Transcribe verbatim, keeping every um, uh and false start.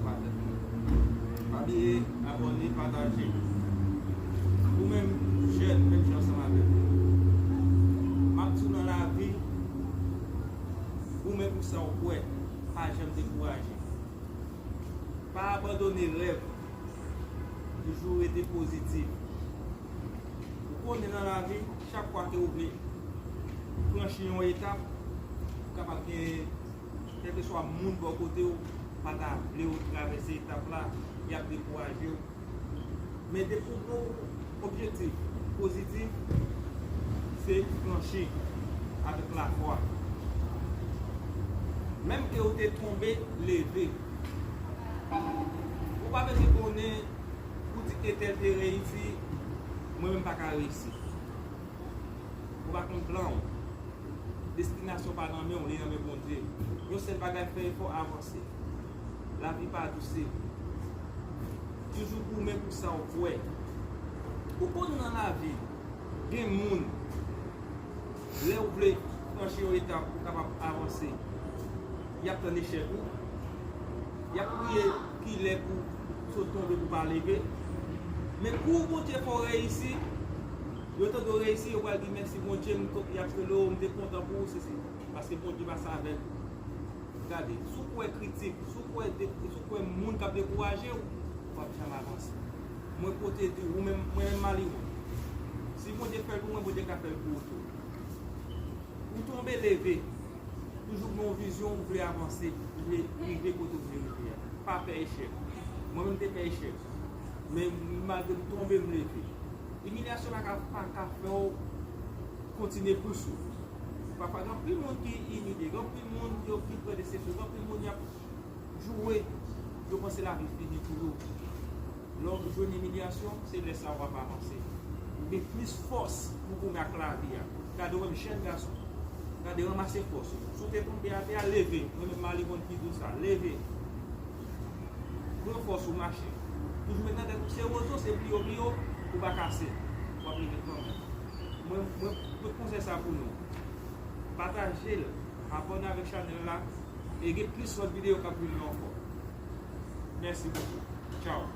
Pa bliye abòne, pataje. Ou menm jèn, menm jan ansanm avè m. M ap di w nan lavi, goumen pou sa w kwè, pa janm dekouraje. Pa abandone rèv, toujou rete pozitif. Ou konnen nan lavi, chak fwa ke ou vle franchi yon etap, ou kapab gen kèlkeswa moun bò kote w pa ta vle w travèse etap la, y ap dekouraje w. Men depi w gen yon objektif pozitif, se franchi avèk lafwa. Menm ke w te tonbe, leve. Ou pa bezwen konnen pou di ke tèl te reyisi, mwen menm pa ka reyisi. Ou pa konn plan w. Destinasyon pa nan men w, li nan men Bondye. Yon sèl bagay, fè efò, avanse. Lavi pa dous, se vre. Toujou goumen pou sa w kwè. Ou konnen nan lavi, gen moun, lè w vle franchi yon etap pou w kapab avanse, y ap tann echèk ou. Y ap kriye kilè pou sot tonbe pou pa leve. Men kou Bondye fè w reyisi, yo tande w reyisi, yo pral di mèsi Bondye, m to-, y ap rele w, m te kontan pou ou, se, se, paske Bondye pase avèk ou. Gade, si w kwè kritik, si w kwè de-, si w kwè moun k ap dekouraje w, w ap janm avanse. Mwen pote di ou menm, mwen menm Maliwon. Si Bondye fè l pou mwen, Bondye ka fè l pou ou tou. Ou tonbe, leve. Toujou gen yon vizyon, ou vle avanse, ou vle rive kote ou vle rive a. Pa pè echèk. Mwen menm te pè echèk. Men malgre m tonbe, m leve. Imilyasyon pa ka, pa ka fè w kontinye pous ou. Pafwa, gen anpil moun ki imilye, gen anpil moun yo ki pran desepsyon, gen anpil moun y ap joure, yo panse lavi fini pou yo. Lè w jwenn imilyasyon, se lè sa a w ap avanse. Ou gen plis fòs pou goumen ak lavi a. Gade w menm jèn gason. Gade, ranmase fòs ou. Si w te tonbe atè a, leve. Mwen menm Maliwon ki di w sa. Leve. Pran fòs ou, mache. Toujou met nan tèt ou, se wozo, se pliyo, pliyo, ou pa kase. W ap leve kanmenm. Mwen, mwen, mwen konsèy sa pou nou. Pataje l, abòne avèk chanèl la, e gen plis lòt videyo k ap vini ankò. Mèsi bokou. Tchaw.